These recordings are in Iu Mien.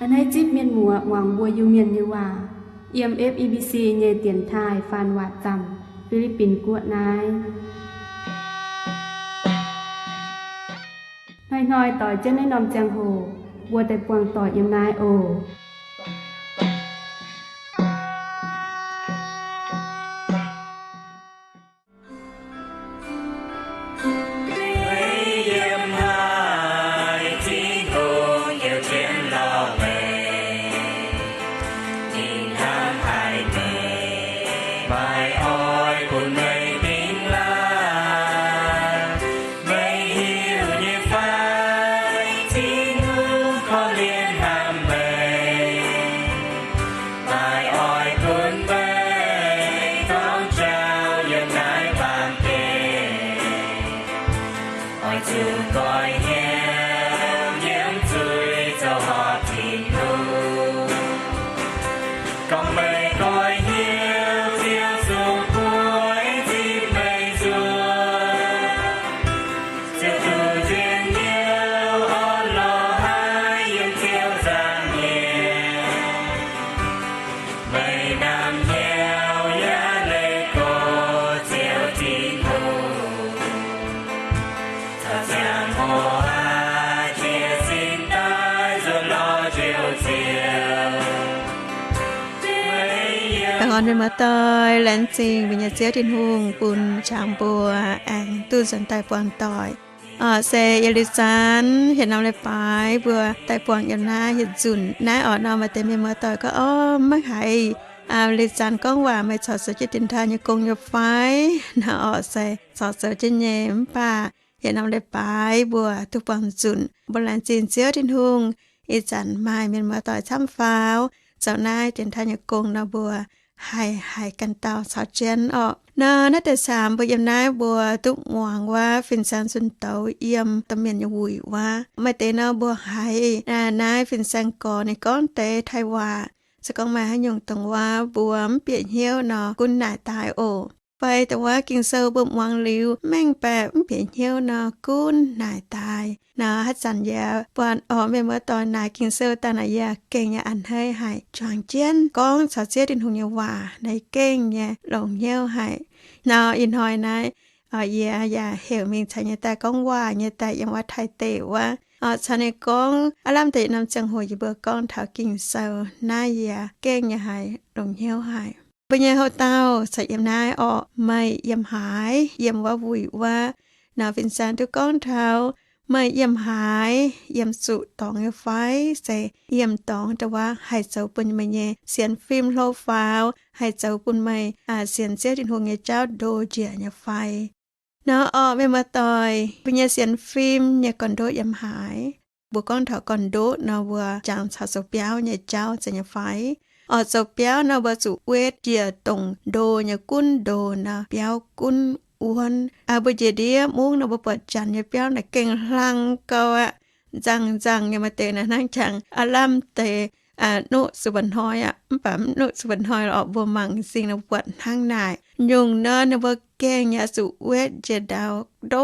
A'hneiv zipv mienh muoz muangx mbuo Iu-Mienh nyei waac yiem F E B C nyei dienx taaih faan waac zaamc Fi^li^bin Guoqv naaiv. Hnoi-hnoi doix jienv naaiv norm ziangh hoc, mbuo daaih buangh doic yiem naaiv oc. Da'horn mienh muoz-doic, laengz zingh mbuo nyei Ziouv Tin-Hungh bun jangx mbuo aengx duqv nzuonx daaih buangh doic. Orqc, se yiem liuz zanc hietc norm leiz-baaix mbuo daaih buangh yiem naaiv yietc nzunc. Naaiv orqc nor maaih deix mienh muoz-doic gorngv, Orqc, maiv haiz liuz zanc gorngv waac meih corc zoux jienv dienx taaih nyei gong nyei fai? Naaiv orqc se corc zoux jienv nyei, mv baac hietc norm leiz-baaix mbuo duqv buangh nzunc. Mbuo laengz zingh Ziouv Tin-Hungh, ih zanc maaih mienh muoz-doic camv faaux zoux naaiv dienx taaih nyei gong nor, mbuo haih haiz ganh dauh caux jienv orqc. Nor naaiv deix camv mbuo yiem naaiv mbuo duqv muangx wuov fin-saeng zunh douz yiem domh mienh nyei wuic wuov. Maaih deix nor mbuo haiz naaiv fin-saeng gorx ninh gorngv deix taaih waac. Se gorngv maaih haaix nyungc dongh wuov mbuo mv bieqc hnyouv nor, gunv naaic daaih oc. Fai dongh wuov Ging-Sou mbuo muangx liuz mengh baeqc mv bieqc hnyouv nor, gunv naaic daaih. Nor haaix zanc yaac buatc orqc mienh muoz-doic naaic Ging-Sou daaih naaic yaac gengh nyei a'hneiv haic, juangc jienv gorngv caux Ziouv Tin-Hungh nyei waac naaic gengh nyei longx hnyouv haic. Nor ih hnoi naaiv yie yaac heuc mingh caux nyei daaih gorngv waac nyei daaih yiem wuov Taiv deic wuov. Caux ninh gorngv aav lamh deix norm ziangh hoc yie mbuo gorngv taux Ging-Sou naaiv yaac gengh nyei haic, longx hnyouv haic. Mbuo nyei houv dauh caux yiem naaiv orqc, meih yiem haaix? Yiem wuov wuic wuov. Nor fin-saeng duqv gorngv taux, meih yiem haaix? Yiem zuqc dorngx nyei fai? Se yiem dorngx dongh wuov haih zoux bun meih nyei sienx fim hlo faaux, haih zoux bun meih sienx Ziouv Tin-Hungh nyei jauv ndo njiec nyei fai? Nor orqc mienh muoz-doic, mbuo nyei sienx fim nyei gorn-ndoqv yiem haaix? Mbuo gorngv taux gorn-ndoqv nor, mbuo jangx caux zoux biauv nyei jauv zeiz nyei fai? Orqc, zoux biauv nor mbuo zuqc wetv njiec dongh ndo nyei gunv ndo nor, biauv gunv wuonv. Mbuo njiec ndiev mungv nor mbuo buatc janx nyei biauv naaic gengh hlang gau aqv. Nzangc-nzangc nyei, maaih deix naaic hnangv jangx aav lamh deix nuqv zuqc mba'hnoi aqv. Mv baac mv nuqv zuqc mba'hnoi lorqc, mbuo mangc m'zing nor buatc hnangv naaic. Nyungc nor ninh mbuo gengh yaac zuqc wetv njiec ndau ndo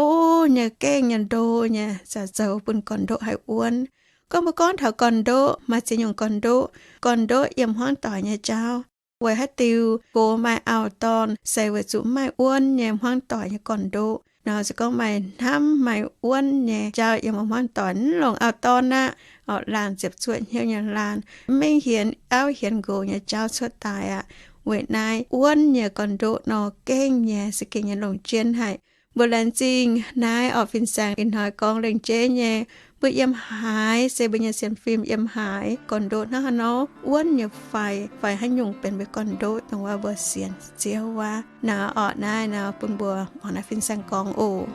nyei, gengh nyei ndo nyei, ziouc zoux bun gorn-ndoqv haih wuonv. Gorngv mbuo gorngv taux gorn-ndoqv, maaih ziex nyungc gorn-ndoqv. Gorn-ndoqv yiem hmuangv doic nyei jauv. Weic haaix diuc gox maaih auv-dorn se weic zuqc mv maaih wuonv nyei hmuangv doic nyei gorn-ndoqv. Nor se gorngv maaih hnamv maaih wuonv nyei jauv yiem wuov hmuangv doic, mv longc auv-dorn aqv. Orqc, laanh ziepc zuoqv hnyouv nyei laanh, mv mengh hienx auv hienx nqox nyei jauv cuotv daaih aqv. Weic naaiv wuonv nyei gorn-ndoqv nor gengh nyei, se gengh nyei longc jienv haic. Mbuo laengz zingh naaiv orqc fin-saeng ih hnoi gorngv lengc jeiv nyei, mbuo yiem haaix, se mbuo nyei sienx fim yiem haaix, gorn-ndoqv hnangv haaix nor, wuonv nyei fai, fai haaix nyungc benx mbuo gorn-ndoqv dongh wuov mbuo sienx Ziouv wuov. Nor orqc naaiv nor bun mbuo muangx naaiv fin-saeng gorngv oc.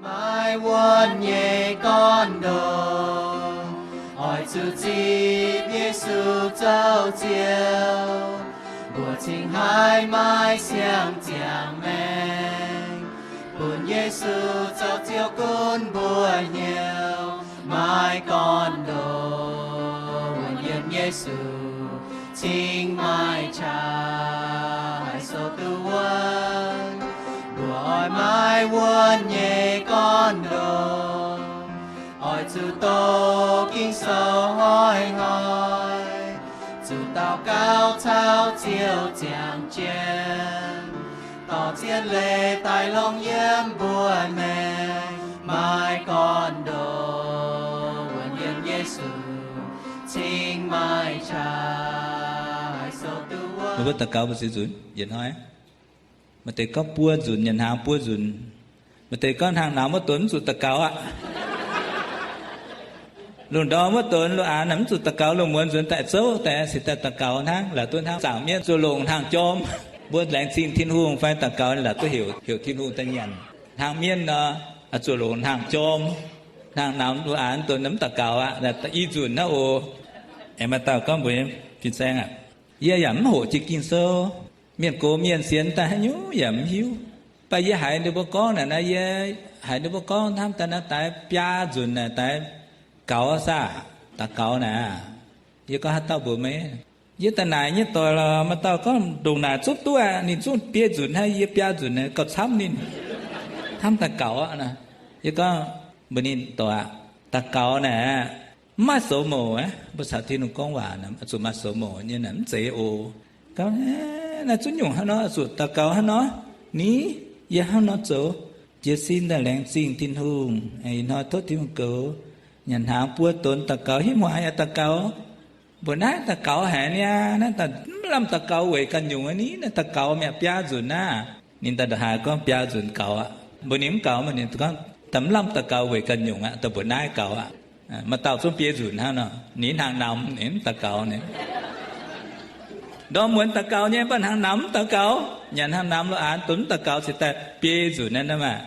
Maiv wuonv nyei gorn-ndoqv, oix zuqc zipv Yesu zoux Ziouv. Mbuo cingx haih maaih siang-ziangh maengc, bun Yesu zoux Ziouv gunv mbuo hnyouv. Maiv gorn-ndoqv wuonv yiem Yesu, cingx maaih qaqv haih sou duqv wuonv. Mbuo oix maiv wuonv nyei gorn-ndoqv, oix zuqc doqc Ging-Sou hnoi-hnoi. Daux gaux caux Ziouv ziangh jienv, dorh zien leiz daaih longc yiem mbuo maengc, maaih gorn-ndoqv wuonx yiem Yesu, cingx maaih qaqv haih sou duqv wuov. Mbuo daux gaux mbuo ziux nzunc yietc hnoi. Maaih deix gorngv buo nzunc, nyanc hnaangx buo nzunc. Maaih deix gorngv hnaangx namx wuov donx mv zuqc daux gaux aqv. Lungh ndorm wuov donx lungh aanx mv zuqc daux gaux, lungh muonz nzuonx daaih zouv daaih cingx daaih daux gaux hnangv, laaix duqv hnangv zaangc mienv zuqc longc hnaangx jorm. Mbuo laengz zingh Tin-Hungh fai daux gaux laaix duqv heuc, heuc Tin-Hungh daaih nyanc. Hnangv mienv nor, zuqc longc hnaangx jorm, hnaangx namx lungh aanx donx mv daux gaux aqv, i nzunc hnangv oc. Aengx maaih dauh gorngv mbuox fin-saeng aqv, yie yaac mv hoqc jiex Ging-Sou. Mienh gox mienh sienx daaih haaix nyungc yaac mv hiuv. Mv baac yie haiz ninh mbuo gorngv naaic, naaiv yie haiz ninh mbuo gorngv hnamv daaih naaiv daaih biaa nzunc naaic daaih gaux saah, daux gaux naaic. Yie gorngv haaix dauh mbuox meih? Yie daaih naaic nyei doic lorqc, maaih dauh gorngv ndongc naaic zungv duqv aqv, ninh zungv biei nzunc hnangv yie biaa nzunc naaic gauh camv ninh hnamv daaih gaux aqv. Yie gorngv mbuox ninh doic aqv, daux gaux naaic mv maaih soux mouc aqv. Mbuo caux Tin-Hungh gorngv waac zuqc maaih soux mouc nyei naaic mv zeiz oc. Gorngv naaiv zungv nyungc hnangv nor, zuqc daux gaux hnangv nor, ni, yie hnangv nor zoux. Jiez sin daaih laengz zingh Tin-Hungh, ih hnoi tov Tin-Hungh goux. Nyanc hnaangx buo donx daux gaux, hipv hmuangx yaac daux gaux. Mbuo naaiv daux gaux haic niaa, naaiv daaih mv lamh daux gaux weic ganh nyungc ni, naaiv daux gaux mi'aqv biaa nzunc naaiv. Ninh daaih ndongc haaix gorngv biaa nzunc gaux aqv. Mbuox ninh mv gaux, mbuox ninh gorngv daaih mv lamh daux gaux weic ganh nyungc aqv, daaih mbuox naaiv gaux aqv. Maaih dauh zungv biei nzunc hnangv nor, ninh hnaangx namx ninh mv daux gaux ni. Ndorm muonz daux gaux nyei, mv baac hnaangx namx mv daux gaux. Nyanc hnaangx namx lungh aanx donx mv daux gaux cingx daaih biei nzunc naaiv maah.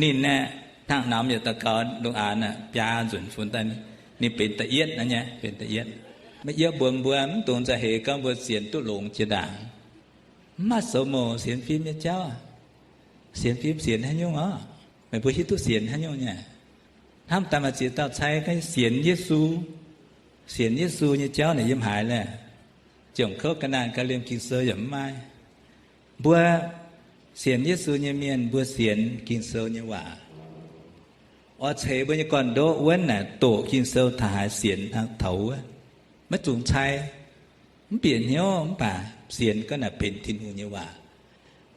Ninh aeqv, hnaangx namx yaac daux gaux, lungh aanx biaa nzunc funx daaih, ninh benx da'yietv naaiv nyei, benx da'yietv. Maiv yiem mbuo, mbuo mv dungx nzauh heix gorngv mbuo sienx duqv longx jiex ndaangc. Mv maaih soux mouc sienx fim nyei jauv. Sienx fim sienx haaix nyungc oc? Meih mbuo hiuv duqv sienx haaix nyungc nyei? Hnamv daaih maaih ziex dauh cai gorngv sienx Yesu. Sienx Yesu nyei jauv naaic yiem haaix laeh? Jomc kouv ga'naanh ga'liemh Ging-Sou yaac mv maaih. Mbuo sienx Yesu nyei mienh mbuo sienx Ging-Sou nyei waac. Oix ceix mbuo nyei gorn-ndoqv wuonv naaic doqc Ging-Sou taux haaix sienx hnangv taux wuov. Maiv zungx cai. Mv bieqc hnyouv mv baac sienx gorngv naaic benx Tin-Hungh nyei waac.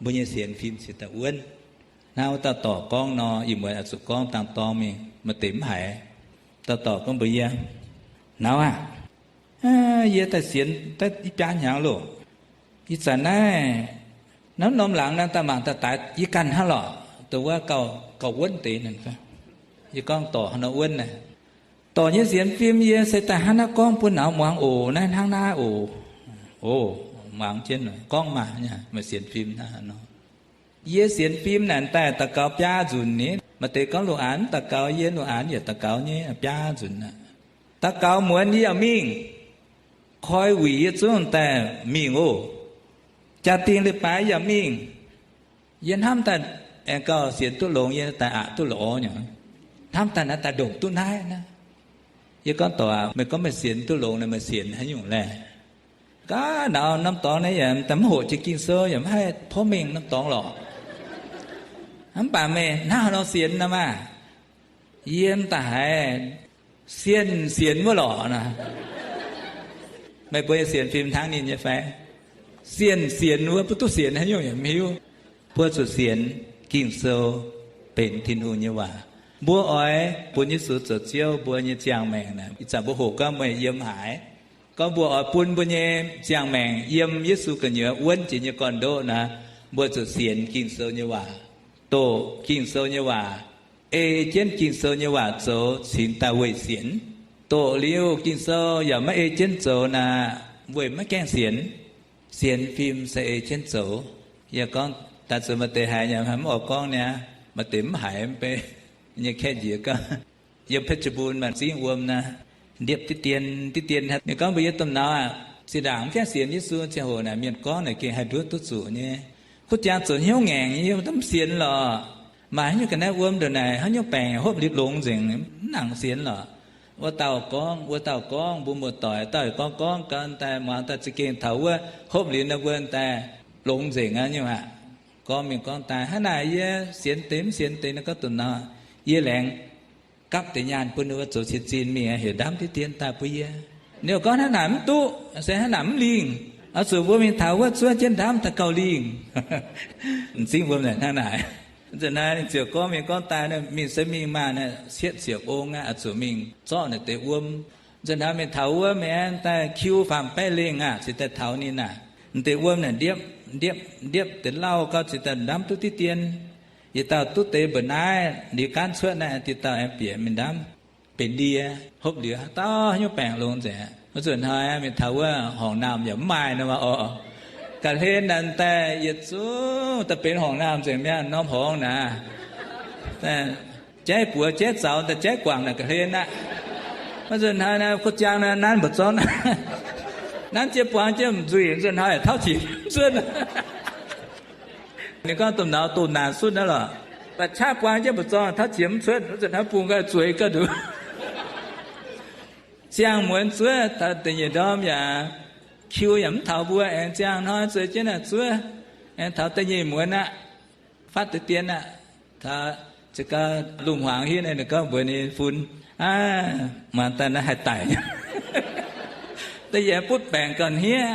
Mbuo nyei sienx fim cingx daaih wuonv. Hnangv wuov dauh dorc gorngv nor, ih muonz oix zuqc gorngv dangh dorng mingh, maaih deix mv haiz. Dauh dorc gorngv mbuox yie, Nauz aah, yie daaih sienx daaih i biaa hnyangx loh. Ih zanc naaiv, naaiv norm laangz naaiv daaih mangc daaih daix yie ganh hnangv lorqc. Dongh wuov gauh, gauh wuonv deix naaic. Yie gorngv dorc haaix nor wuonv naaic. Dorc nyei sienx fim yie se daaih hnangv naaiv gorngv bun nauz muangx oc, naaiv hnangv naaiv oc. Oc, muangx jienv gorngv maah, meih sienx fim hnangv haaix nor. Yie sienx fim naaic daaih daux gaux biaa nzunc ni. Maaih deix gorngv lungh aanx mv daux gaux, yie lungh aanx yaac daux gaux nyei biaa nzunc aqv. Daux gaux muonz yie yaac mingh. Koi wuic yie zungv daaih mingh oc. Jaa-dingh leiz-baaix yaac mingh. Yie hnamv daaih aengx gauh sienx duqv longx, yie daaih aqc duqv lorz nyei. Hnamv daaih naaiv daaih ndongc duqv naaiv naaiv. Yie gorngv dorc aac, meih gorngv meih sienx duqv longx naaic, meih sienx haaix nyungc laeh? Gaav nauz norm dorngx naaiv yaac daaih mv hoqc jiex Ging-Sou, yaac mv haih porv mengh norm dorngx lorqc. Mv baac meih hnangv haaix nor sienx nor maah? Yie m'daaih haiz sienh sienx wuov lorqc naaic. Meih mbuo nyei sienx fim hnangv ninh nyei fai? Sienh sienx wuov, mbuo duqv sienx haaix nyungc yaac mv hiuv. Mbuo zuqc sienx Ging-Sou benx Tin-Hungh nyei waac. Mbuo oix bun Yesu zoux Ziouv mbuo nyei ziangh maengc naaic, ih zanc mbuo hoqc gorngv meih yiem haaix, gorngv mbuo oix bun mbuo nyei ziangh maengc yiem Yesu gu'nyuoz wuonv jiex nyei gorn-ndoqv naaic, mbuo zuqc sienx Ging-Sou nyei waac, doqc Ging-Sou nyei waac, ei jienv Ging-Sou nyei waac zoux cingx daaih weih sienx. Doqc liuz Ging-Sou yaac maiv ei jienv zoux naaic, weic maiv gaengh sienx. Sienx fim se ei jienv zoux. Yie gorngv daaih zuqc maaih deix haiz nyei, mv oix gorngv niaa, maaih deix mv haiz mv bei nyei kaeqv njiec gorngv, yiem เพชรบูรณ์ maaih zingv wuom naaic, ndiepv diqv dien diqv dien. Ninh gorngv mbuox yie, Domh nauz aah, zinh ndaangc mv gaengh sienx Yesu ziangh hoc naaic, mienh gorngv naaic gengh haih nduov duqv zuqc nyei. Kuv jangx zoux hnyouv ngaengc nyei, mv sienx lorqc. Maaih haaix nyungc ga'naaiv wuom ndongc naaic, haaix nyungc baengc hopv liuz longx nzengc, mv nangc sienx lorqc. Wuov dauh gorngv, wuov dauh gorngv, mbuo muoz-doic dauh gorngv gorngv gau daaih, muangx daaih za'gengh taux wuov hopv liuz naaiv wuom daaih longx nzengc aqv nyungc aqv. Gorngv mingh gorngv daaih, hnangv naaic yie sienx deix mv sienx deix naaiv, gorngv duqv nor, yie laengz gapv deix nyaanh bun ninh mbuo zoux cien zinh mingh, heuc ndamv diqv dien daaih bun yie. Ninh gorngv hnangv naaic mv duqv, se hnangv naaic mv lingh. Oix zuqc mbuo mingh taux wuov zuov jienv ndamv daaih gauh lingh. M'zing mbuo hnangv naaic. Nzunc naaiv ninh ziouc gorngv mingh gorngv daaih, mingh se mingh maah, cietv ziepc ong aqv, oix zuqc mingh zorqv naaic deix wuom. Nzunc naaiv mingh taux wuov mingh daaih kiu faam-baeqv lengh aqv, cingx daaih taux ninh aqv. Deix wuom naaic ndiepv ndiepv ndiepv deix lauh gau, cingx daaih ndamv duqv diqv dien. Yietc dauh duqv deix mba'naaiv liuz gaanv cuotv naaiv, diqc dauh aengx bieqc mingh ndamv. Benx ndie, hopv liuz haaix dauh nyungc baengc longx nzengc. Wuov nzunc hnoi mingh taux wuov horngc naamh yaac mv maaih nor maah oc. Ga'hlen naaic daaih yietc zungv daaih benx horngc naamh nzengc mi'aqv, norm horngz naaic. Jaiv buoz jaiv zaux daaih jaiv guangc naaic ga'hlen aqv. Wuov nzunc hnoi naaiv kuv jaang naaiv nanv mbu'zorng, nanv jienv buang jienv nzuih, nzunc hnoi tauv qiex mv cuotv. Ninh gorngv domh nauz doh naanc sutv naaiv lorqc, ba'qaqv buang jienv mbu'zorng tauv qiex mv cuotv, wuov nzunc hnoi bung gau zueiz gau nduqc. Ziangh muonz zuov taux da'nyeic ndorm yaac kiu yaac mv taux mbuo, aengx ziangh hnoi zueiz jienv naaic zuov, aengx taux da'nyeic muonz aqv, fatv deix dien aqv, taux za'gau lungh hmuangx hiuv naaic, ninh gorngv mbuox ninh fun, Aav, muangx daaih naaiv haih daic. Da'yietv butv baengc gauh hniev,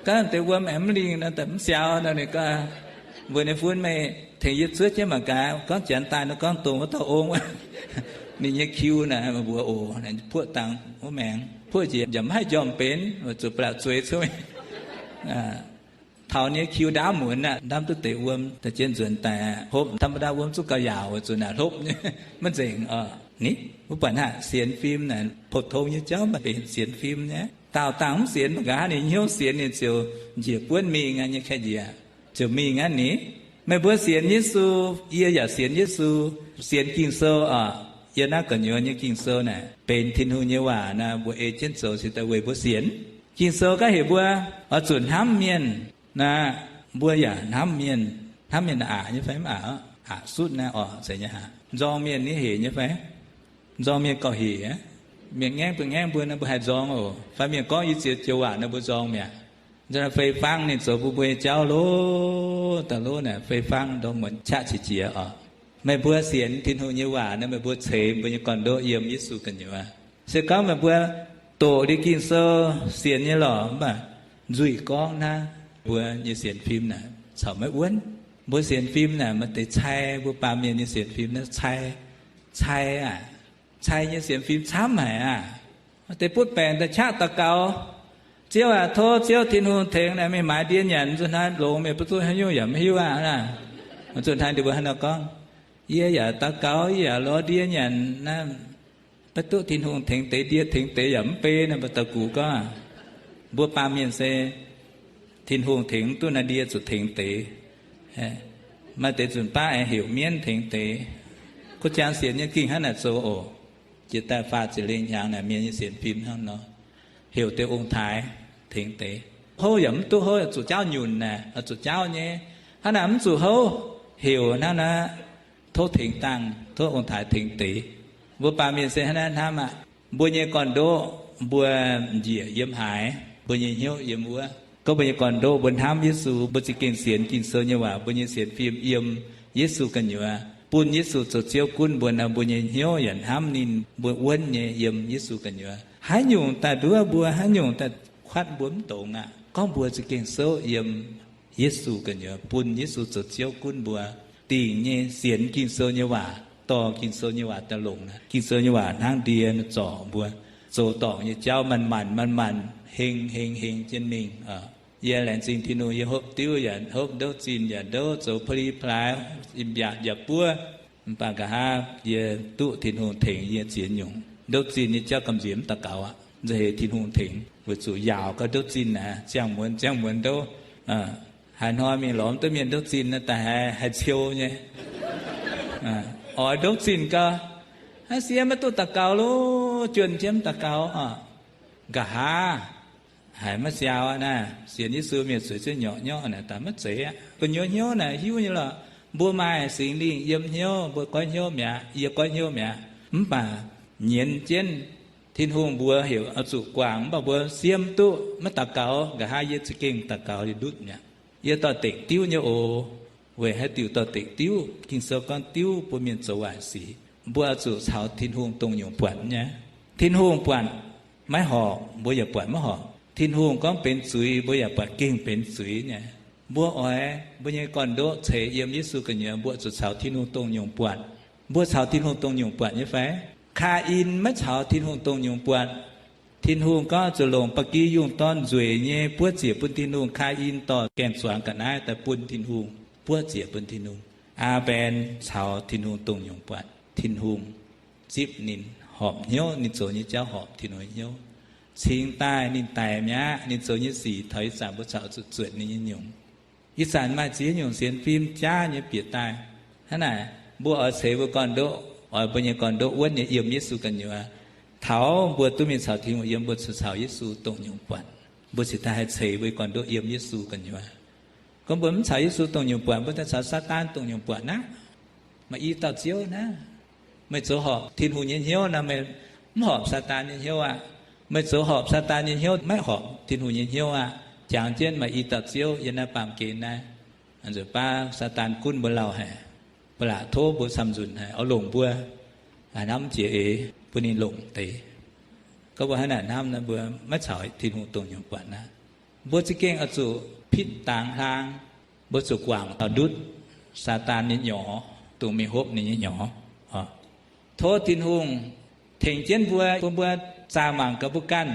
gorngv deix wuom aengx mv lingh nor, daaih mv siaaux nor, ninh gorngv, mbuox ninh fun, Meih tengx yie zuov jienv mangc gaax, gorngv janx daaih nor gorngv dongh wuov dauh ong. Ninh nyei kiu naaic, meih mbuox oc. Puoqv dangx wuov maengx, puoqv njiec yaac mv haih njormh benx, weic zuqc ba'laqc zueiz cuotv. Taux nyei kiu ndaamv muonz aqv, ndaamv duqv deix wuom, da'jienv nzuonx daaih aqv. Hopv ธรรมดา wuom zuqc gauh yaauc, weic zuqc naaic hlopv nyei, maiv nzengc oc. Ni, mbuo buatc hnangv sienx fim naaic, pou-tong nyei jauv maaih deix sienx fim nyei. Daauh dangh mv sienx, mv baac nqa'haav ninh hnyouv sienx, ninh ziouc njiec buonv mingh aqv nyei, kaeqv njiec ziouc mingh aqv ni. Meih mbuo sienx Yesu, yie yaac sienx Yesu, sienx Ging-Sou oc. Yie naaiv gu'nyuoz nyei Ging-Sou naaic benx Tin-Hungh nyei waac naaic, mbuo ei jienv zoux cingx daaih weic mbuo sienx. Ging-Sou gaav heuc mbuo oix zuqc hnamv mienh naaic, mbuo yaac hnamv mienh. Hnamv mienh aqc nyei fai mv aqc? Aqc sutv naaiv oc, zeiz nyei aqv. Nzorng mienh nyei hec nyei fai? Nzorng mienh gauh hec aqv. Mienh ngaengv mbuo, ngaengv mbuo nor, mbuo haih nzorng oc. Fai mienh gorngv i ziex joux waac nor, mbuo nzorng mi'aqv. Nzunc naaiv fei fangv ninh zoux mbuo mbuo nyei jauv loh daaih loh naaic, fei fangv ndorm muonz qaqv qiex jiez oc. Meih mbuo sienx Tin-Hungh nyei waac nor, meih mbuo ceix mbuo nyei gorn-ndoqv yiem Yesu gu'nyuoz. Se gorngv meih mbuo doqc liuz Ging-Sou sienx nyei lorqc, mv baac nzuih gorngv hnangv, mbuo nyei sienx fim naaic caux maiv wuonv. Mbuo sienx fim naaic maaih deix cai mbuo baamh mienh nyei sienx fim naaiv cai, cai aqv. Cai nyei sienx fim camv haic aqv. Maaih deix butv baengc daaih qaqv daux gaux, Ziouv aac, tov Ziouv Tin-Hungh tengx naaic mingh maaiz ndie nyanc, nzunc hnoi longx mienh butv duqv haaix nyungc yaac maiv hiuv aqv. Nzunc hnoi ninh mbuo hnangv nor gorngv, Yie yaac daux gaux, yie yaac lorz ndie nyanc naaiv, maiv duqv Tin-Hungh tengx deix, ndie tengx deix yaac mv bei naaic. Mbuo daux gux gorngv, mbuo baamh mienh se Tin-Hungh tengx mv duqv naaiv, ndie zuqc tengx deix. Maaih deix nzunc baav aengx heuc mienv tengx deix. Kuv jang sienx nyei gengh hnangv naaic zoux oc. Jiex daaih faah ziepc lengh hnyangx naaic mienh nyei sienx fim hnangv nor, heuc deix ong-taaix tengx deix. Houv yaac mv duqv houv, zuqc jaauv nyunc naaic, zuqc jaauv nyei. Hnangv naaic mv zuqc houv, heuc hnangv naaiv, tov tengx dangh, tov ong-taaix tengx deix. Mbuo baamh mienh se hnangv naaiv hnamv aqv. Mbuo nyei gorn-ndoqv mbuo njiec yiem haaix, mbuo nyei hnyouv yiem wuov. Gorngv mbuo nyei gorn-ndoqv mbuo hnamv Yesu, mbuo za'gengh sienx Ging-Sou nyei waac, mbuo nyei sienx fim yiem Yesu gu'nyuoz, bun Yesu zoux Ziouv gunv mbuo nor, mbuo nyei hnyouv yaac hnamv ninh, mbuo wuonv nyei yiem Yesu gu'nyuoz. Haaix nyungc daaih nduov mbuo, haaix nyungc daaih kuatv mbuo mv dongz aqv, gorngv mbuo za'gengh souv yiem Yesu gu'nyuoz, bun Yesu zoux Ziouv gunv mbuo. Dingc nyei sienx Ging-Sou nyei waac, dorh Ging-Sou nyei waac daaih longc. Ging-Sou nyei waac hnangv ndie zorc mbuo, zoux dorngc nyei jauv manc-manc manc-manc, heng heng heng jienv mingh. Yie laengz zingh Tin-Hungh, yie hopv diuv yaac hopv, ndouv zinh yaac ndouv, zoux pa'li pa'laaix, im mbiaatc yaac buov. Mv baac nqa'haav yie duqv Tin-Hungh tengx yie ziex nyungc. Ndouv zinh nyei jauv gamh nziex mv daux gaux aqv, nzauh heix Tin-Hungh tengx, weic zuqc yaauc gau ndouv zinh aqv, ziangh muonz ziangh muonz ndouv. Haaix hnoi mingh lorz duqv mienh ndouv zinh naaiv daaih haih, haih ciou nyei. Oix ndouv zinh gau, haiv sie maiv duqv daux gaux lo, juonh jienv mv daux gaux. Nqa'haav haiz maiv siaaux aqv naaiv, sienx Yesu mienh zueiz zunv nyorqc nyorqv naaic daaih maiv zeiz aqv. Gu'nyuoz hnyouv naaic hiuv nyei lorqc. Mbuo maaih Singx Lingh yiem hnyouv, mbuo goiv hnyouv mi'aqv, yie goiv hnyouv mi'aqv. Mv baac nyienz jienv Tin-Hungh mbuox heuc oix zuqc guangc, mv baac mbuo siev mv duqv, maiv daux gaux. Nqa'haav yie za'gengh daux gaux liuz ndutv mi'aqv. Yie dorh dekc diuv nyei oc. Weic haaix diuc dorh dekc diuv? Ging-Sou gorngv diuv bun mienh zoux waaic sic. Mbuo oix zuqc caux Tin-Hungh dongh nyungc buatc nyei. Tin-Hungh buatc maiv horpc, mbuo yaac buatc maiv horpc. Tin-Hungh gorngv benx zuiz, mbuo yaac buatc gengh benx zuiz nyei. Mbuo oix mbuo nyei gorn-ndoqv ceix yiem Yesu gu'nyuoz, mbuo zuqc caux Tin-Hungh dongh nyungc buatc. Mbuo caux Tin-Hungh dongh nyungc buatc nyei fai? Kaa^in maiv caux Tin-Hungh dongh nyungc buatc. Tin-Hungh gorngv zuqc longc ba'gi yungh dorn nzueic nyei buov ziec bun Tin-Hungh. Kaa^in dorh gaeng-zuangx ga'naaiv daaih bun Tin-Hungh, buov ziec bun Tin-Hungh. Aa^mben caux Tin-Hungh dongh nyungc buatc. Tin-Hungh zipv ninh, horpc hnyouv, ninh zoux nyei jauv horpc Tin-Hungh nyei hnyouv. Cingx daaih ninh daic mi'aqv. Ninh zoux nyei sic taux ih zanc mbuo caux zuqc zuotc ninh nyei nyungc. Ih zanc maaih ziex nyungc sienx fim jaav nyei bieqc daaih. Hnangv naaic, mbuo oix ceix mbuo gorn-ndoqv, oix mbuo nyei gorn-ndoqv wuonv nyei yiem Yesu gu'nyuoz. Taux mbuo duqv mingh caux Tin-Hungh yiem, mbuo zuqc caux Yesu dongh nyungc buatc. Mbuo cingx daaih haih ceix mbuo nyei gorn-ndoqv yiem Yesu gu'nyuoz. Gorngv mbuo mv caux Yesu dongh nyungc buatc, mbuo daaih caux Saadaan dongh nyungc buatc naaiv, maaih i dauh Ziouv naaiv. Meih zoux horpc Tin-Hungh nyei hnyouv nor, meih mv horpc Saadaan nyei hnyouv aqv. Meih zoux horpc Saadaan nyei hnyouv, maiv horpc Tin-Hungh nyei hnyouv aqv. Jangx jienv maaih i dauh Ziouv yiem naaiv baamh gen naaiv. Nzunc baav Saadaan gunv mbuo lauh haic, ba'laqc tov mbuo camv nzunc haic, oix longc mbuo, hnamv jiex eix bun ninh longc deix. Gorngv mbuo hnangv naaic hnamv nor, mbuo maiv caux Tin-Hungh dongh nyungc buatc aqv. Mbuo za'gengh oix zuqc pitv dangx hlang, mbuo zuqc guangc taux ndutv Saadaan nyei nyorx, dongh mingh hopv ninh nyei nyorx. Tov Tin-Hungh tengx jienv mbuo, bun mbuo zaah mangc gaax mbuo ganh.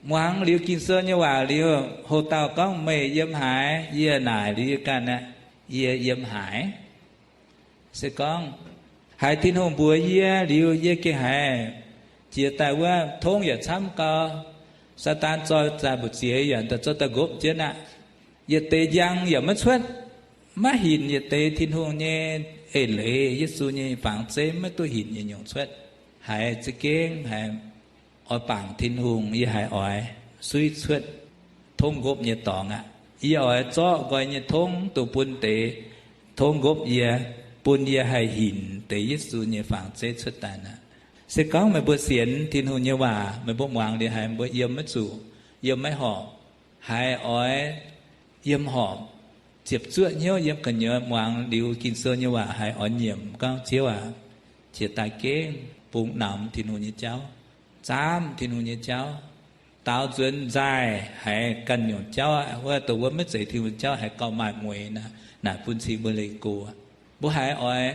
Muangx liuz Ging-Sou nyei waac liuz, houx dauh gorngv, meih yiem haaix, yie naaic liuz yie ganh aqv, yie yiem haaix. Se gorngv haiz Tin-Hungh mbuox yie liuz, yie gengh haiz jiex daaih wuov tongv yaac camv gau. Saadaan zoih zaah mbu'ziex yaac daaih zoux daaih nqopv jienv aqv. Yietc deix njang yaac maiv cuotv, maiv hinc yietc deix Tin-Hungh nyei eix leiz, Yesu nyei fangx zeiv maiv duqv hinc yietc nyungc cuotv. Haiz za'gengh haiz oix bangc Tin-Hungh, yie haiz oix suiv cuotv tongv nqopv nyei dorngx aqv. Yie oix zorqv nqoi nyei tongv dongh bun deix tongv nqopv yie, bun yie haih hinc deix Yesu nyei fangx zeiv cuotv daaih aqv. Se gorngv meih mbuo sienx Tin-Hungh nyei waac, meih mbuo muangx liuz haiz mbuo yiem maiv zuqc, yiem maiv horpc, haiz oix yiem horpc, ziepc zuoqv hnyouv yiem gu'nyuoz muangx liuz Ging-Sou nyei waac haiz oix nyiemc gorngv, Ziouv aac, jiex daaih gengh bungx namx Tin-Hungh nyei jauv, zaamv Tin-Hungh nyei jauv, daaux nzuonx nzaaih haiz ganh nyungc jauv aqv, wuov dongh wuov maiv zeiz Tin-Hungh jauv haiz gauh maaih mueix naaic, naaic bun cing mbuo leih go. Mbuo haiz oix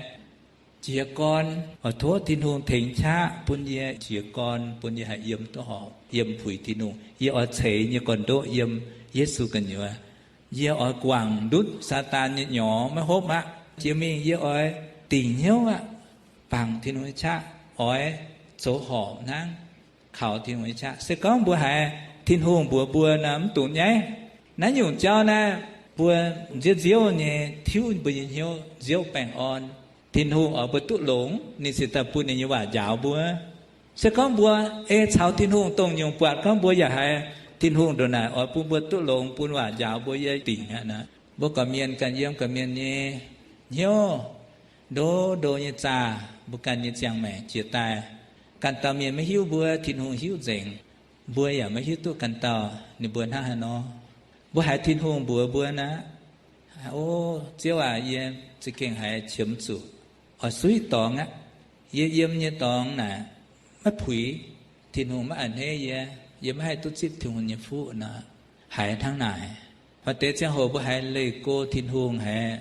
jiez gorn, oix tov Tin-Hungh tengx qaqv bun yie jiez gorn, bun yie haih yiem duqv horpc, yiem puix Tin-Hungh. Yie oix ceix nyei gorn-ndoqv yiem Yesu gu'nyuoz. Yie oix guangc ndutv Saadaan nyei nyorx maiv hopv aqv. Jiex mingh yie oix dingc hnyouv aqv, bangc Tin-Hungh nyei qaqv, oix zoux horpc hnangv, kaux Tin-Hungh nyei qaqv. Se gorngv mbuo haiz Tin-Hungh mbuox mbuo nor, mv dungx nyaiv. Naaiv nyungc jauv naaiv, mbuo nziouv nziouv nyei tiuv mbuo nyei hnyouv, nziouv baengh orn. Tin-Hungh oix mbuo duqv longx, ninh cingx daaih bun ninh nyei waac njaaux mbuo. Se gorngv mbuo ei caux Tin-Hungh dongh nyungc buatc, gorngv mbuo yaac haiz Tin-Hungh ndongc naaic oix bun mbuo duqv longx, bun waac njaaux mbuo, yie dingc aqv nor. Mbuo gorqv-mienh ganh yiem gorqv-mienh nyei hnyouv, ndo ndo nyei zaah mbuo ganh nyei ziangh maengc jiex daaih. Ganh dauh mienh maiv hiuv mbuo, Tin-Hungh hiuv nzengc. Mbuo yaac maiv hiuv duqv ganh dauh ninh mbuo hnangv haaix nor. Mbuo haiz Tin-Hungh mbuox mbuo nor, O Ziouv aac, yie za'gengh haiz qiemx zuqc, oix suiv dorngx aqv. Yie yiem nyei dorngx naaic maiv puix, Tin-Hungh maiv a'hneiv yie, yie maiv haih duqv zipv Tin-Hungh nyei fuqv nor, haiz hnangv naaic. Maaih deix ziangh hoc mbuo haiz leih go Tin-Hungh, haiz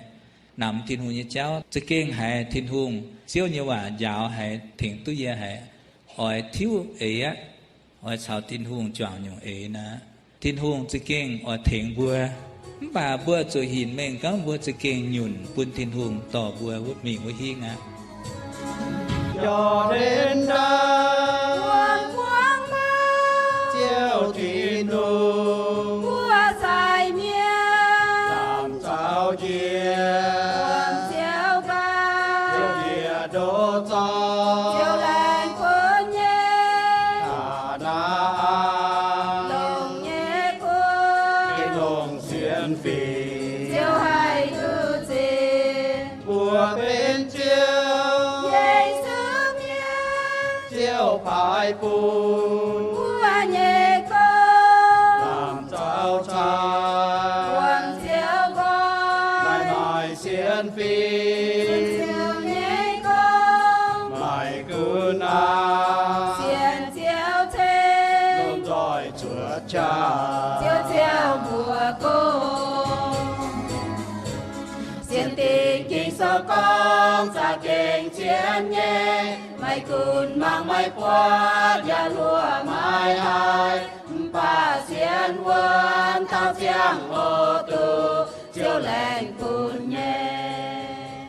namx Tin-Hungh nyei jauv, za'gengh haiz Tin-Hungh Ziouv nyei waac njaaux, haiz tengx duqv yie haiz oix tiuv eix aqv, oix caux Tin-Hungh juangc nyungc eix nor, Tin-Hungh za'gengh oix tengx mbuo. Mv baac mbuo zuqc hinc mengh gorngv mbuo za'gengh nyunc bun Tin-Hungh dorh mbuo mingh wuov hingv aqv. Jordan ndaangc, Ziouv Tin-Hungh, mbuo sai mienh, lamh nzauh jiex, Ziouv nqaang, Ziouv njiec ndoqv zorng, Ziouv laengz bun nyei, Kaa^naa^an, longc nyei kuv, longc sienx fingx, Ziouv haih duqv zipv. Mbuo benx Ziouv, Yesu mienh, Ziouv paaiv bun mbuo nyei gong, lamh nzauh cai, buangh Ziouv nqoi, maaih sienx fingx, Ziouv nyei gong, maaih gunv aqv, sienx Ziouv ceix Ziouv ziangh mbuox gorngv, sienx dingc Ging-Sou gorngv, za'gengh zien nyei. Maiv gunv mangc maiv buatc, yaac luoqc maiv haih, mv baac sienx wuonv taux ziangh hoc duqv Ziouv laengz bun nyei.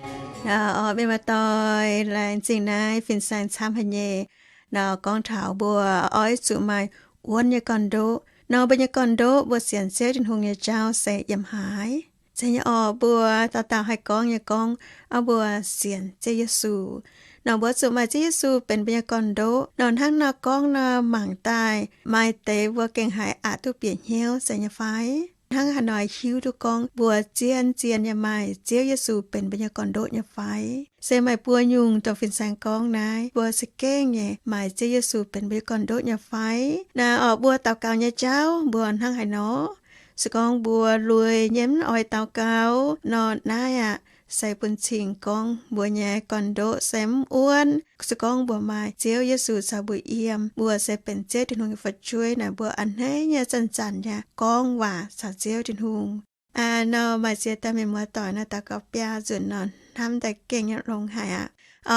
Mienh muoz-doic, laengz zingh naaiv fin-saeng camv haic nyei. Nor gorngv taux mbuo oix zuqc maaih wuonv nyei gorn-ndoqv. Nor mbuo nyei gorn-ndoqv, mbuo sienx Ziouv Tin-Hungh nyei jauv se yiem haaix? Zeiz nyei orqc, mbuo dauh dauh haih gorngv nyei gorngv, mbuo sienx Ziouv Yesu. Nor mbuo zuqc maaih Ziouv Yesu benx mbuo nyei gorn-ndoqv. Nor hnangv nor gorngv nor mangc daaih, maaih deix mbuo gengh haiz aqc duqv bieqc hnyouv, zeiz nyei fai? Hnangv haaix nor hiuv duqv gorngv mbuo zien zien nyei maaih Ziouv Yesu benx mbuo nyei gorn-ndoqv nyei fai? Se maaih buo nyungc dongh fin-saeng gorngv naaiv, mbuo za'gengh nyei maaih Ziouv Yesu benx mbuo nyei gorn-ndoqv nyei fai? Naaiv orqc, mbuo daux gaux nyei jauv mbuo hnangv haaix nor? Se gorngv mbuo lui nyei mv oix daux gaux nor, naaiv aqv se bun cing gorngv mbuo nyei gorn-ndoqv se mv wuonv. Se gorngv mbuo maaih Ziouv Yesu caux mbuo yiem, mbuo se benx Ziouv Tin-Hungh nyei fu'jueiv naaic, mbuo a'hneiv nyei zanc-zanc nyei gorngv waac caux Ziouv Tin-Hungh. Nor maaih ziex dauh mienh muoz-doic nor daux gaux biaa nzunc nor, hnamv daaih gengh nyei longx haic aqv.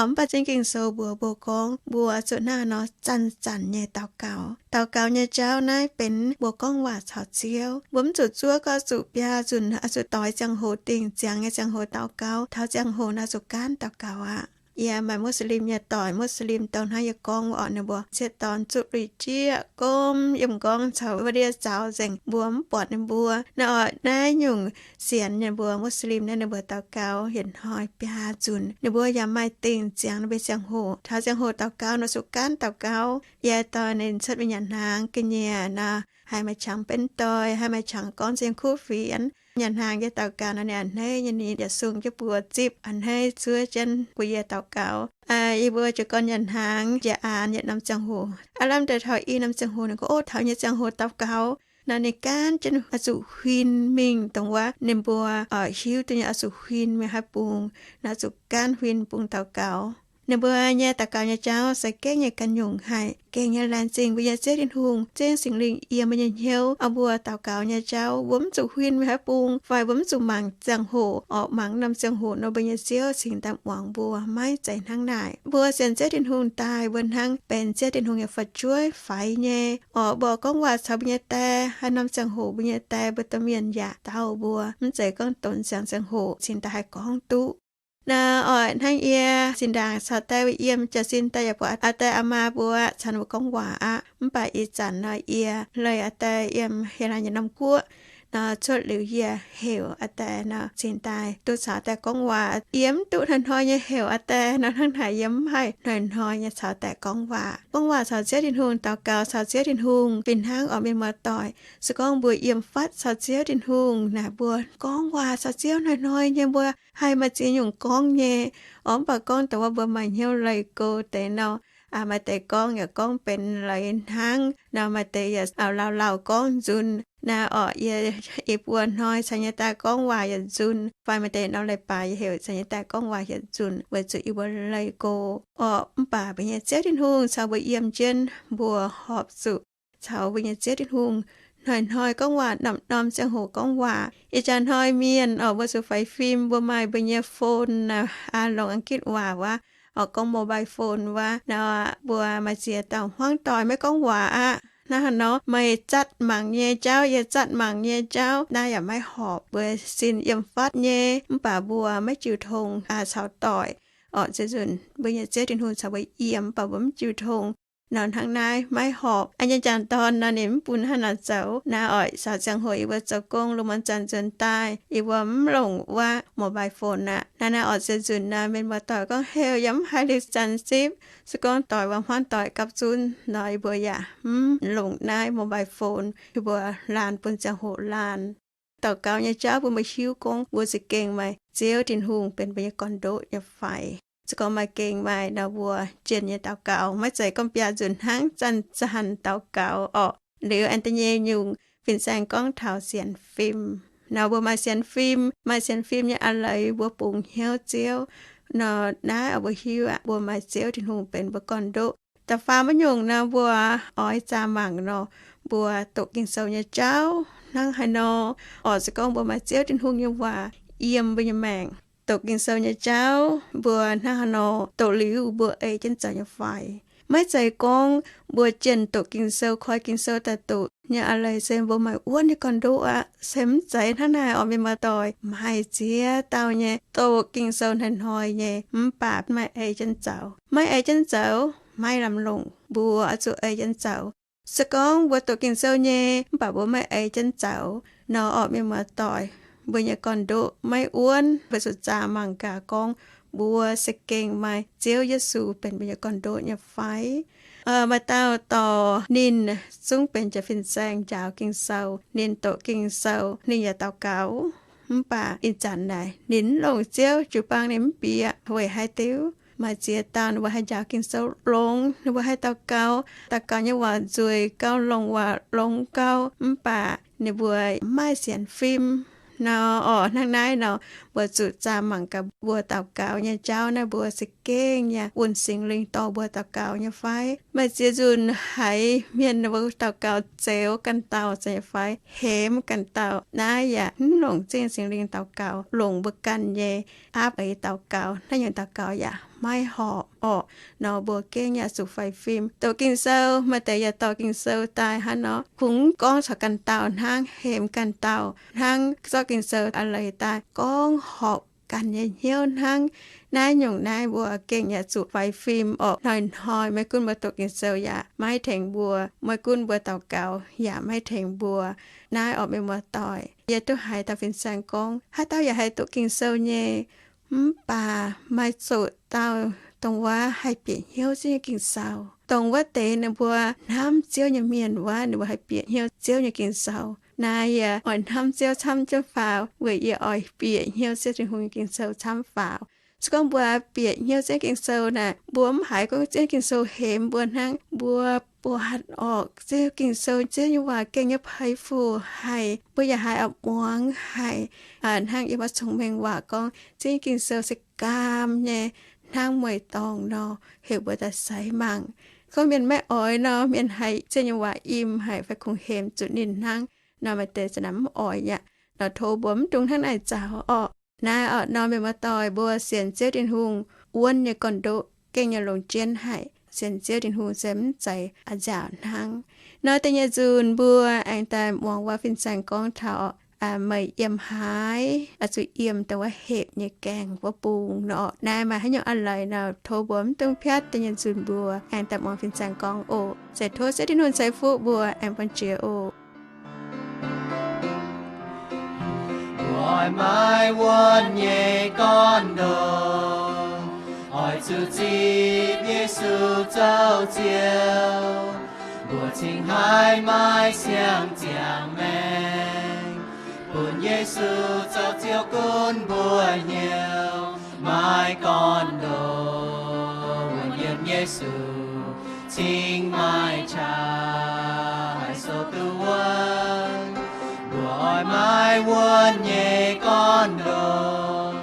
Mv baac za'gengh Ging-Sou mbuox mbuo gorngv mbuo zuqc hnangv haaix nor zanc-zanc nyei daux gaux. Daux gaux nyei jauv naaiv benx mbuo gorngv waac caux Ziouv. Mbuo mv zuqc zuov gorngv zuqc biaa nzunc, oix zuqc doix ziangh hoc, dingh ziangx nyei ziangh hoc daux gaux. Taux ziangh hoc nor zuqc gaanv daux gaux aqv. Yie maaih Muslim nyei doic, Muslim dongh hnangv yie gorngv orqc, ninh mbuo ciev dorn zuqv lui-jieqv gomv yiem m'nqorngv caux wuov ndiev zaux nzengc, mbuo mv buatc ninh mbuo. Naaiv orqc, naaiv nyungc sienx nyei mbuo Muslim naaiv, ninh mbuo daux gaux yietc hnoi biaa nzunc. Ninh mbuo yaac maaih dingh ziangx ninh mbuo nyei ziangh hoc. Taux ziangh hoc daux gaux nor zuqc gaanv daux gaux. Yie dorh ninh cuotv mingh nyanc hnaangx ga'nyiec nor, haih maaih qangx benx doic, haih maaih qangx gorngv ziex kuv fienx. Nyanc hnaangx yie daux gaux nor, ninh a'hneiv nyei, ninh yietc sung jienv buoz zipv, a'hneiv zuov jienv bun yie daux gaux. Yie mbuo jiez gorn nyanc hnaangx njiec aanx yietc norm ziangh hoc, aav lamh deix taux i norm ziangh hoc, ninh gorngv, Ov, taux nyei ziangh hoc daux gaux. Nor ninh gaanv jienv oix zuqc huin mingh dongh wuov ninh mbuo hiuv duqv nyei, oix zuqc huin mingh haaix bung, nor zuqc gaanv huin bung daux gaux. Ninh mbuo nyei daux gaux nyei jauv se gengh nyei ganh nyungc haic, gengh nyei laengz zingh mbuo nyei Ziouv Tin-Hungh, zengv Singx Lingh yiem mbuo nyei hnyouv. Mbuo daux gaux nyei jauv mbuo mv zuqc huin mingh haaix bung, fai mbuo mv zuqc mangc ziangh hoc, orqc, mangc norm ziangh hoc nor mbuo nyei Ziouv cingx daaih muangx mbuo. Maiv zeiz hnangv naaic. Mbuo sienx Ziouv Tin-Hungh daaih, mbuo hnangv benx Ziouv Tin-Hungh nyei fu'jueiv faix nyei. Orqc, mbuo gorngv waac caux mbuo nyei die, haaix norm ziangh hoc mbuo nyei die mbuo domh mienh yaac dauh mbuo, mv zeiz gorngv donx ziangx ziangh hoc cingx daaih haih gorngv duqv. Naaiv orqc, hnangv yie zinh ndaangc caux die mbuo yiem, jiez sin die yaac buatc aa die aa maa mbuo canx mbuo gorngv waac aqv. Mv baac ih zanc nor yie leih aa die yiem Hietc Laanh nyei norm guoqv nor, cuotv liuz yie heuc aa die nor cingx daaih duqv caux aa die gorngv waac. Yie mv duqv hnoi-hnoi nyei heuc aa die nor, hnangv naaic yie mv haih hnoi-hnoi nyei caux die gorngv waac. Gorngv waac caux Ziouv Tin-Hungh, daux gaux caux Ziouv Tin-Hungh fih hnangv orqc, mienh muoz-doic. Se gorngv mbuo yiem fatv caux Ziouv Tin-Hungh naaic, mbuo gorngv waac caux Ziouv hnoi-hnoi nyei, mbuo haih maaih ziex nyungc gorngv nyei. Orqc, mv baac gorngv dongh wuov mbuo maaih hnyouv leih go deix nor, maaih deix gorngv yaac gorngv benx leiz hnangv nor, maaih deix yaac lauh lauh gorngv nzunc. Naaiv orqc, yie, yie buo hnoi caux nyei die gorngv waac yietc nzunc, fai maaih deix norm leiz-baaix yie heuc caux nyei die gorngv waac yietc nzunc, weic zuqc yie mbuo leih go. Orqc, mv baac mbuo nyei Ziouv Tin-Hungh caux mbuo yiem jienv, mbuo horpc zuqc caux mbuo nyei Ziouv Tin-Hungh hnoi-hnoi gorngv waac, norm-norm ziangh hoc gorngv waac. Ih jaax hnoi mienh orqc, mbuo zuqc faix fim, mbuo maaih mbuo nyei phone, longc Angitv waac wuov, orqc, gorngv mobile phone wuov. Naaiv mbuo maaih ziex dauh hmuangv doic maiv gorngv waac aqv. Naaiv haaix nor meih zatv mangc nyei jauv, yie zatv mangc nyei jauv, naaiv yaac maiv horpc. Mbuo sin yiem fatv nyei, mv baac mbuo maiv jiu tong caux doic. Orqc, ziex nzunc mbuo nyei Ziouv Tin-Hungh caux mbuo yiem, mv baac mbuo mv jiu tong. Nor hnangv naaiv maiv horpc. Aa, nyei jangc dorn nor ninh mv bun hnangv naaic zoux. Naaiv orqc, caux ziangh hoc yie mbuo zoux gong lungh muonz zanc nzuonx daaih, yie mbuo mv longc wuov mobile phone aqv. Naaiv, naaiv orqc, ziex nzunc nor mienh muoz-doic gorngv heuc yaac mv haih liuz zanc zipv. Se gorngv doic wuov hmuangv doic gapv zunv nor, yie mbuo yaac mv longc naaiv mobile phone, yie mbuo laanh bun ziangh hoc laanh. Daux gaux nyei jauv bun mbuo hiuv gorngv mbuo za'gengh maaih Ziouv Tin-Hungh benx mbuo nyei gorn-ndoqv nyei fai. Se gorngv maaih gengh maaih nor, mbuo jienh nyei daux gaux maiv zeiz gorngv biaa nzunc hnangv, zanc-zanc daux gaux orqc. Liuz aengx da'nyeic nyungc, fin-saeng gorngv taux sienx fim. Nor mbuo maaih sienx fim, maaih sienx fim nyei a'leiz mbuo bungx hnyouv Ziouv. Nor naaiv orqc, mbuo hiuv aqv, mbuo maaih Ziouv Tin-Hungh benx mbuo gorn-ndoqv. Da'faam nyungc nor, mbuo oix zaah mangc nor, mbuo doqc Ging-Sou nyei jauv hnangv haaix nor. Orqc, se gorngv mbuo maaih Ziouv Tin-Hungh nyei waac yiem mbuo nyei maengc, doqc Ging-Sou nyei jauv mbuo hnangv haaix nor doqc liuz mbuo ei jienv zoux nyei fai? Maiv zeiz gorngv mbuo jienh doqc Ging-Sou, koi Ging-Sou daaih doqc nyei a'leiz se mbuo maaih wuonv nyei gorn-ndoqv aqv. Se mv zeiz hnangv naaiv orqc, mienh muoz-doic. Maaih ziex dauh nyei doqc Ging-Sou hnoi-hnoi nyei, mv baac maiv ei jienv zoux. Maiv ei jienv zoux maiv lamh longc, mbuo oix zuqc ei jienv zoux. Se gorngv mbuo doqc Ging-Sou nyei, mv baac mbuo maiv ei jienv zoux nor orqc, mienh muoz-doic, mbuo nyei gorn-ndoqv maiv wuonv. Mbuo zuqc zaah mangc gaax gorngv mbuo se gengh maaih Ziouv Yesu benx mbuo nyei gorn-ndoqv nyei fai? Maaih dauh dorh ninh zungv benx jaax fin-saeng njaaux Ging-Sou, ninh doqc Ging-Sou, ninh yaac daux gaux. Mv baac ih zanc naaic ninh mv longc Ziouv, jiu-baang ninh mv bieqc. Weic haaix diuc? Maaih ziex dauh ninh mbuo haih njaaux Ging-Sou longx, ninh mbuo haih daux gaux, daux gaux nyei waac nzueic gauh longx, waac longx gauh, mv baac ninh mbuo mv maaih sienx fim nor orqc. Hnangv naaiv nor, mbuo zuqc zaah mangc gaax mbuo daux gaux nyei jauv naaiv, mbuo se gengh yaac wuonh Singx Lingh dorh mbuo daux gaux nyei fai? Maaih ziex nzunc haiz mienh ninh mbuo daux gaux zeux ganh dauh nyei fai, hemx ganh dauh, naaiv yaac mv longc Ziouv Singx Lingh daux gaux, longc mbuo ganh nyei aapv eix daux gaux, naaiv nyungc daux gaux yaac maiv horpc orqc. Nor mbuo gengh yaac zuqc faix fim. Doqc Ging-Sou, maaih deix yaac dorh Ging-Sou daaih hnangv nor, kungx gorngv caux ganh dauh hnangv, hemx ganh dauh hnangv, zorqv Ging-Sou a'leiz daaih gorngv horpc ganh nyei hnyouv hnangv. Naaiv nyungc naaiv mbuo gengh yaac zuqc faix fim orqc. Hnoi-hnoi maiv gunv mbuo doqc Ging-Sou yaac maiv tengx mbuo, maiv gunv mbuo daux gaux yaac maiv tengx mbuo. Naaiv orqc, mienh muoz-doic, yie duqv haiz dauh fin-saeng gorngv, haaix dauh yaac haih doqc Ging-Sou nyei, mv baac maaih zoqc dauh dongh wuov haih bieqc hnyouv Ziouv nyei Ging-Sou. Dongh wuov deix ninh mbuo hnamv Ziouv nyei mienh wuov, ninh mbuo haih bieqc hnyouv Ziouv nyei Ging-Sou. Naaiv yie oix hnamv Ziouv camv jienv faaux, weic yie oix bieqc hnyouv Ziouv Tin-Hungh nyei Ging-Sou camv faaux. Se gorngv mbuo bieqc hnyouv Ziouv Ging-Sou naaic, mbuo mv haiz gorngv Ziouv Ging-Sou hemx mbuo hnangv. Mbuo buatc orqc, Ziouv Ging-Sou, Ziouv nyei waac gengh nyei peix fuc haic. Mbuo yaac haiz muangx haic. Hnangv yiem wuov Cong-Mengh Waac gorngv, Ziouv nyei Ging-Sou se gaam nyei hnangv mueiz-dorngh nor, heuc mbuo daaih seix mangc. Gorngv mienh maiv oix nor, mienh haiz Ziouv nyei waac im haic fai kungx hemx zuqc ninh hnangv nor, maaih deix za'naaic mv oix aqv. Nor tov mbuo mv dungx hnangv naaic zaux orqc. Naaiv orqc nor, mienh muoz-doic, mbuo sienx Ziouv Tin-Hungh wuonv nyei gorn-ndoqv gengh nyei longx jienv haic. Sienx Ziouv Tin-Hungh se mv zeiz a'nziaauc hnangv. Nor da'nyeic nzunc mbuo aengx daaih muangx wuov fin-saeng gorngv taux meih yiem haaix, oix zuqc yiem dongh wuov hepc nyei gaengh wuov bung nor. Naaiv maaih haaix nyungc a'leiz nor, tov mbuo mv dungx piatv. Da'nyeic nzunc mbuo aengx daaih muangx fin-saeng gorngv oc. Se tov Ziouv Tin-Hungh ceix fuqv mbuo aengx bun jiex oc. Mbuo oix maaih wuonv nyei gorn-ndoqv, oix zuqc zipv Yesu zoux Ziouv. Mbuo cingx haiz maaih siang-ziangh maengc, bun Yesu zoux Ziouv gunv mbuo hnyouv. Maaih gorn-ndoqv wuonv yiem Yesu, cingx maaih qaqv haih sou duqv wuonv. Mbuo oix maaih wuonv nyei gorn-ndoqv,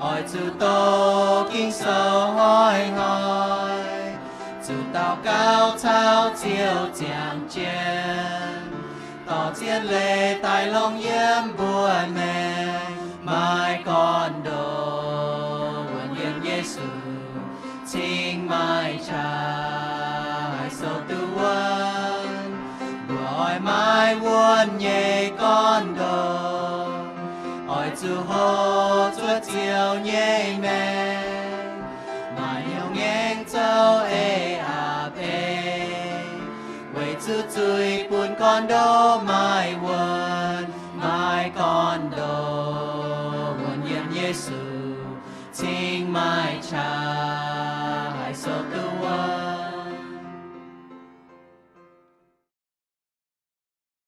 oix zuqc doqc Ging-Sou hnoi-hnoi, zuqc daux gaux caux Ziouv ziangh jienv, dorh zien leiz daaih longc yiem mbuo maengc. Maaih gorn-ndoqv wuonv yiem Yesu, cingx maaih qaqv haih sou duqv wuonv. Mbuo oix maaih wuonv nyei gorn-ndoqv, oix zuqc hoqc zuov Ziouv nyei maengc, maaih hnyouv ngaengc zoux eix aapv ei, weic zuqc zuiz bun gorn-ndoqv maaih wuonv. Maaih gorn-ndoqv wuonv yiem Yesu, cingx maaih qaqv haih sou duqv